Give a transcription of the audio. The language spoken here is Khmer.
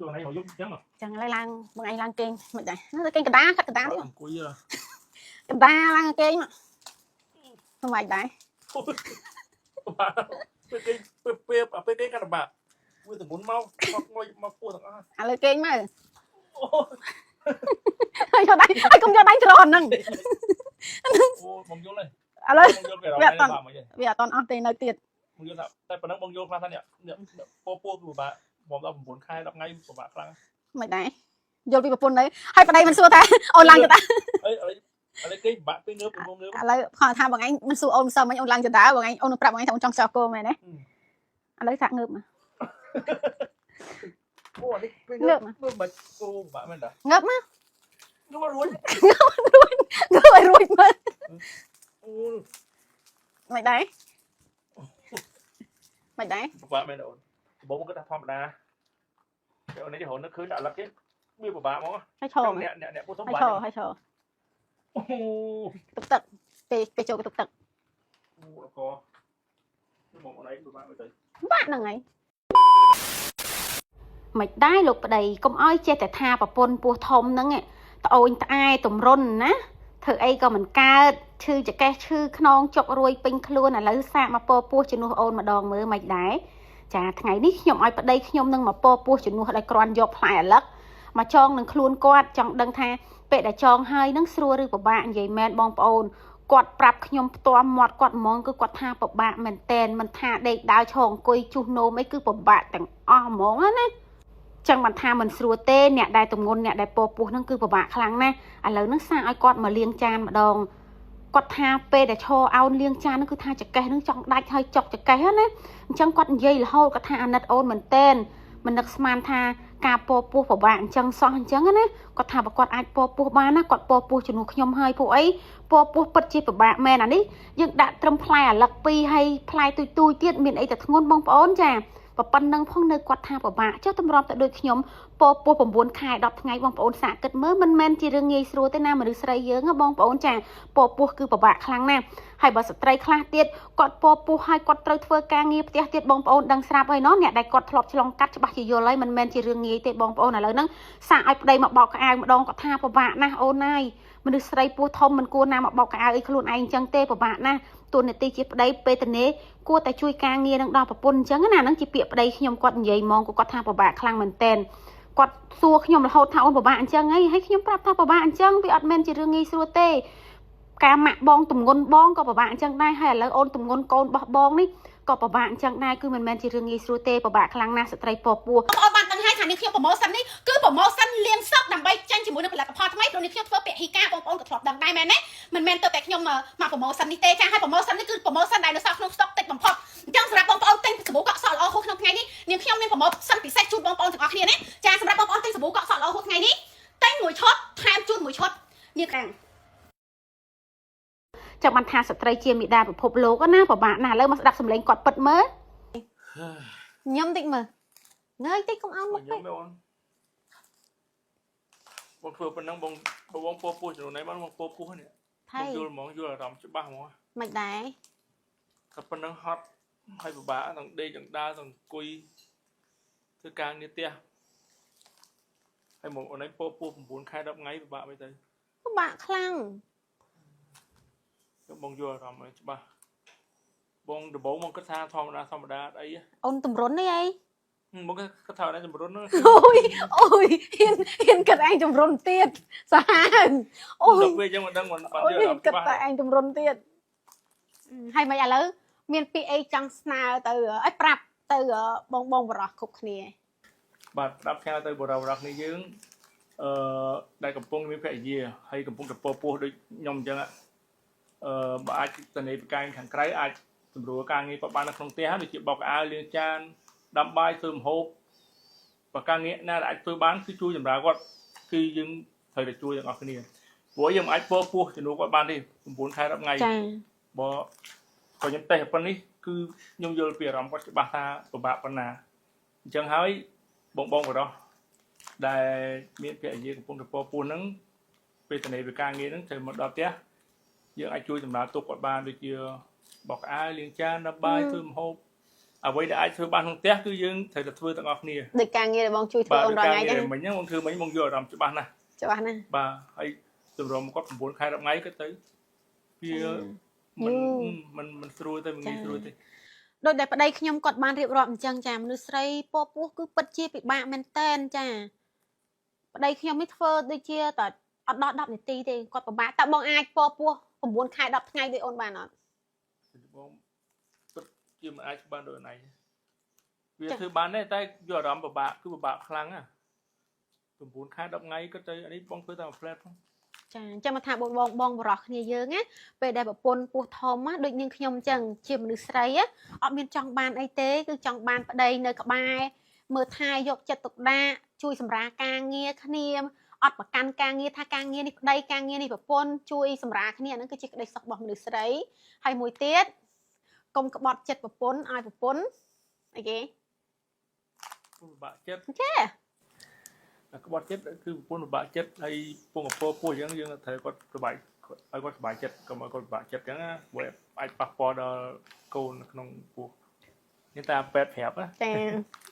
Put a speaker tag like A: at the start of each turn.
A: ជួននេះមកយប់អញ្ចឹង
B: ចឹងឥឡូវឡើងបងឯងឡើងគេងមិនដែរទៅគេងកដាខាត់កដាទៀត
A: អង្គុយក
B: ដាឡើងគេងមកមិនដែរ
A: បាទពេលគេពេលពេលពេលគេកាត់បាក់វាទម្ងន់មកមកមកពោះទាំងអស់
B: ឥឡូវគេងមើល
A: អូ
B: ហើយយកដៃហើយកុំយកដៃច្រនហ្នឹង
A: អូបងយល់ហើយ
B: ឥឡូវ
A: បងយល់ពីអារម្មណ៍នេះបាទមក
B: វាអត់តន់អស់ទេនៅទៀត
A: បងយល់ថាតែប៉ុណ្ណឹងបងយល់ខ្លះថានេះពោះពោះគឺពិបាកបងដល់9ខែ10ថ្ងៃពិបាកខ្លាំង
B: មិនដែរយល់ពីប្រពន្ធនៅហើយប្តីមិនសួរថាអូនឡើងចតា
A: អីឥឡូវឥឡូវគេពិបាកពេលងើបបងងើប
B: ឥឡូវគាត់ថាបងឯងមិនសួរអូនមិនសមមិញអូនឡើងចតាបងឯងអូនប្រាប់បងឯងថាអូនចង់ចោះគោមែនទេឥឡូវសាក់ងើបមក
A: អូនេះពេលងើបងើបមិនគោពិបាកមែនតា
B: ងើបមក
A: ងើបរួច
B: ងើបឲ្យរួចមើល
A: អូ
B: មិនដែរមិនដែរ
A: ពិបាកមែនអូនបងគិតថាធម្មតាតែអូននេះរហូតនឹកឃើញដាក់លឹកគេវាពិបាកហ្មង
B: ហើយឈរ
A: អ្នកអ្នកអ្នកពោះធំ
B: ហើយ
A: បាក់
B: ឈរហើយឈរ
A: អូ
B: ទុកទឹកពេលពេលចូលទុកទឹក
A: អូអកមកអូនឯងពិបាកមើលទៅ
B: បាក់ហ្នឹងហើយមិនដែរលោកប្តីកុំអោយចេះតែថាប្រពន្ធពោះធំហ្នឹងត្អូញត្អែទម្រុនណាធ្វើអីក៏មិនកើតឈឺចកេះឈឺខ្នងចុករួយពេញខ្លួនឥឡូវសាកមកពោពោះជំនួសអូនម្ដងមើលមិនដែរចាថ្ងៃនេះខ្ញុំឲ្យប្តីខ្ញុំនឹងមកពោពោះជំនួសដោយគ្រាន់យកផ្លែឪឡឹកមកចងនឹងខ្លួនគាត់ចង់ដឹងថាពេលដែលចងហើយនឹងស្រួលឬពិបាកនិយាយមែនបងប្អូនគាត់ប្រាប់ខ្ញុំផ្ទាល់មាត់គាត់ហ្មងគឺគាត់ថាពិបាកមែនតែនមិនថាដេកដើរឈរអង្គុយជុះនោមអីគឺពិបាកទាំងអស់ហ្មងណាចឹងបានថាមិនស្រួលទេអ្នកដែលទម្ងន់អ្នកដែលពោពោះហ្នឹងគឺពិបាកខ្លាំងណាស់ឥឡូវហ្នឹងសាកឲ្យគាត់មកលាងចានម្ដងគាត់ថាពេលដែលឈរអោនលាងចានហ្នឹងគឺថាចកេះហ្នឹងចង់ដាច់ហើយចុកចកេះណាអញ្ចឹងគាត់និយាយរហូតគាត់ថាអាណិតអូនមែនតែនមិននឹកស្មានថាការពោពោះពិបាកអញ្ចឹងសោះអញ្ចឹងណាគាត់ថាបើគាត់អាចពោពោះបានណាគាត់ពោពោះជំនួសខ្ញុំហើយពួកអីពោពោះពិតជាពិបាកមែនអានេះយើងដាក់ត្រឹមផ្លែអាលឹកពីរហើយផ្លែទុយទុយទៀតមានអីតែធ្ងន់បងប្អូនចាប៉ុណ្ណឹងផងនៅគាត់ថាពិបាកចុះតម្រាំទៅដូចខ្ញុំពោពោះ9ខែ10ថ្ងៃបងប្អូនសាកគិតមើលមិនមែនជារឿងងាយស្រួលទេណាមនុស្សស្រីយើងបងប្អូនចាពោពោះគឺពិបាកខ្លាំងណាស់ហើយបើស្ត្រីខ្លះទៀតគាត់ពោពោះហើយគាត់ត្រូវធ្វើការងារផ្ទះទៀតបងប្អូនដឹងស្រាប់ហើយណោះអ្នកដែលគាត់ធ្លាប់ឆ្លងកាត់ច្បាស់ជាយល់ហើយមិនមែនជារឿងងាយទេបងប្អូនឥឡូវហ្នឹងសាកឲ្យប្តីមកបោកក្អៅម្ដងគាត់ថាពិបាកណាស់អូនហើយមនុស្សស្រីពោះធំមិនគួរណាមកបោកក្អៅអីខ្លួនឯងអញ្ចឹងទេពិបាកណាស់តួនាទីជាប្តីពេលតនេគួរតែជួយការងារនឹងដល់ប្រពន្ធអញ្ចឹងណាហ្នឹងជាពាក្យប្តីខ្ញុំគាត់និយាយហ្មងគាត់ថាពិបាកខ្លាំងមែនទែនគាត់សួរខ្ញុំរហូតថាអូនពិបាកអញ្ចឹងហីហើយខ្ញុំប្រាប់ថាពិបាកអញ្ចឹងវាអត់មែនជារឿងងាយស្រួលទេការម៉ាក់បងទម្ងន់បងក៏ពិបាកអញ្ចឹងដែរហើយឥឡូវអូនទម្ងន់កូនរបស់បងនេះក៏ពិបាកអញ្ចឹងដែរគឺមិនមែនជារឿងងាយស្រួលទេពិបាកខ្លាំងណាស់ស្ត្រីពពោះបងប្អូនបានដឹងហើយថានេះខ្ញុំ promotion នេះគឺ promotion លាងសក់ដើម្បីចាញ់ជាមួយនឹងផលិតផលថ្មីព្រោះនេះខ្ញុំធ្វើពហិការបងប្អូនក៏ធ្លាប់ដឹងដែរមែនទេមិនមែនទៅតែខ្ញុំមក promotion នេះទេចាហើយ promotion នេះគឺ promotion ដែលនៅសល់ក្នុង stock តិចបំផុតអញ្ចឹងសម្រាប់បងប្អូនទិញសាប៊ូកក់សក់ល្អហួសក្នុងថ្ងៃនេះនាងខ្ញុំមាន promotion ពិសេសជូនបងប្អូនទាំងអស់គ្នាណាចាសម្រាប់បងប្អូនទិញសាប៊ូកក់សក់ល្អហួសថ្ងៃនេះទិញមួយឈុតថែមជូនមួយឈុតនាងខាងចាំបានថាស្ត្រីជាមេដាពិភពលោកណាពិបាកណាស់ឥឡូវមកស្ដាប់សម្លេងគាត់ពិតមើលញឹមតិចមើលងើយតិចកុំអោនមុខពេក
A: ខ្ញុំអូនបងធ្វើប៉ុណ្ណឹងបងបងពោពោះចំនួននេះបងពោពោះនេះ
B: ថៃ
A: បងយល់ហ្មងយល់អារម្មណ៍ច្បាស់ហ្មង
B: មិនដែរ
A: តែប៉ុណ្ណឹងហត់ហើយពិបាកទាំងដេកទាំងដើរទាំងអង្គុយធ្វើការងារផ្ទះហើយមកអូនឯងពោពោះ9ខែ10ថ្ងៃពិបាកមិនទៅ
B: ពិបាកខ្លាំង
A: បងយល់អារម្មណ៍ច្បាស់បងដំបូងបងគិតថាធម្មតាធម្មតាអី
B: អូនតម្រុននេះអី
A: បងគិតថាអូនឯងចម្រុន
B: អូយអូយហ៊ានហ៊ានគិតឯងចម្រុនទៀតសាហាវអូយ
A: ដល់ពេលអញ្ចឹងមិនដឹងមិនបាន
B: អូយ
A: យល់អារម្មណ៍
B: គិត
A: ច្បាស់
B: តែឯងចម្រុនទៀតហើយមិនឥឡូវមានពាក្យអីចង់ស្នើទៅឲ្យប្រាប់ទៅបងបងបរោះគ្រប់គ្នា
A: បាទប្រាប់ផ្ញើទៅបរិវរៈគ្នាយើងអឺដែលកំពុងមានភរិយាហើយកំពុងតែពោពោះដូចខ្ញុំអញ្ចឹងអឺបើអាចតនេប្រកែងខាងក្រៅអាចសម្រួលការងារគាត់បាននៅក្នុងផ្ទះដូចជាបោកអាវលាងចានដាំបាយធ្វើម្ហូបបើការងារណាដែលអាចធ្វើបានគឺជួយសម្រាប់គាត់គឺយើងត្រូវតែជួយទាំងអស់គ្នាព្រោះយើងមិនអាចពោពោះជំនួសគាត់បានទេ9ខែ10ថ្ងៃ
B: ចា
A: បើក៏ខ្ញុំតេស្តប៉ុណ្នេះគឺខ្ញុំយល់ពីអារម្មណ៍គាត់ច្បាស់ថាពិបាកប៉ុណ្ណាអញ្ចឹងហើយបងបងបរោះដែលមានភរិយាកំពុងតែពោពោះហ្នឹងពេលតនេវិការងារហ្នឹងត្រូវមកដល់ផ្ទះយើងអាចជួយសម្រាប់ទុកគាត់បានដូចជាបោកអាវលាងចានដាំបាយធ្វើម្ហូប អ្វីដែលអាចធ្វើបានក្នុងផ្ទះគឺយើងត្រូវតែធ្វើទាំងអស់គ្នា។
B: ដូចការងារដែលបងជួយធ្វើ
A: បាទ
B: អូនរាល់ថ្ងៃចឹង
A: មិញហ្នឹងបងធ្វើមិញបងយកអារម្មណ៍ច្បាស់ណាស់។
B: ច្បាស់ណាស់។
A: បាទហើយសម្រុំគាត់9ខែ10ថ្ងៃក៏ទៅវាមិនមិនមិនស្រួលទេមិនងាយស្រួលទេ។
B: ដោយតែប្តីខ្ញុំគាត់បានរៀបរាប់អញ្ចឹងចាមនុស្សស្រីពោពោះគឺពិតជាពិបាកមែនតែនចាប្តីខ្ញុំនេះធ្វើដូចជាតអត់ដល់10នាទីទេគាត់ពិបាកតើបងអាចពោពោះ9ខែ10ថ្ងៃដូចអូនបានអត់?
A: បងពិតជាមិនអាចបានដូចណៃវាធ្វើបានដែរតែយកអារម្មណ៍ពិបាកគឺពិបាកខ្លាំងណា9ខែ10ថ្ងៃក៏ទៅអានេះបងធ្វើតាម flat ផង។
B: ចាអញ្ចឹងមកថាបងបងបងបរោះគ្នាយើងណាពេលដែលប្រពន្ធពោះធំណាដូចនាងខ្ញុំអញ្ចឹងជាមនុស្សស្រីណាអត់មានចង់បានអីទេគឺចង់បានប្តីនៅក្បែរមើលថែយកចិត្តទុកដាក់ជួយសម្រាលការងារគ្នាអត់ប្រកាន់ការងារថាការងារនេះប្តីការងារនេះប្រពន្ធជួយសម្រាលគ្នាអាហ្នឹងគឺជាក្តីសុខរបស់មនុស្សស្រីហើយមួយទៀតកុំក្បត់ចិត្តប្រពន្ធឲ្យប្រពន្ធអីគេ
A: ពិបាកចិត្ត
B: ចា
A: តែក្បត់ចិត្តគឺប្រពន្ធពិបាកចិត្តហើយពងអពពោះអញ្ចឹងយើងត្រូវគាត់សប្បាយឲ្យគាត់សប្បាយចិត្តកុំឲ្យគាត់ពិបាកចិត្តអញ្ចឹងណាព្រោះអាចប៉ះពាល់ដល់កូននៅក្នុងពោះនេះតាមពេទ្យប្រាប់ណា។
B: ចា។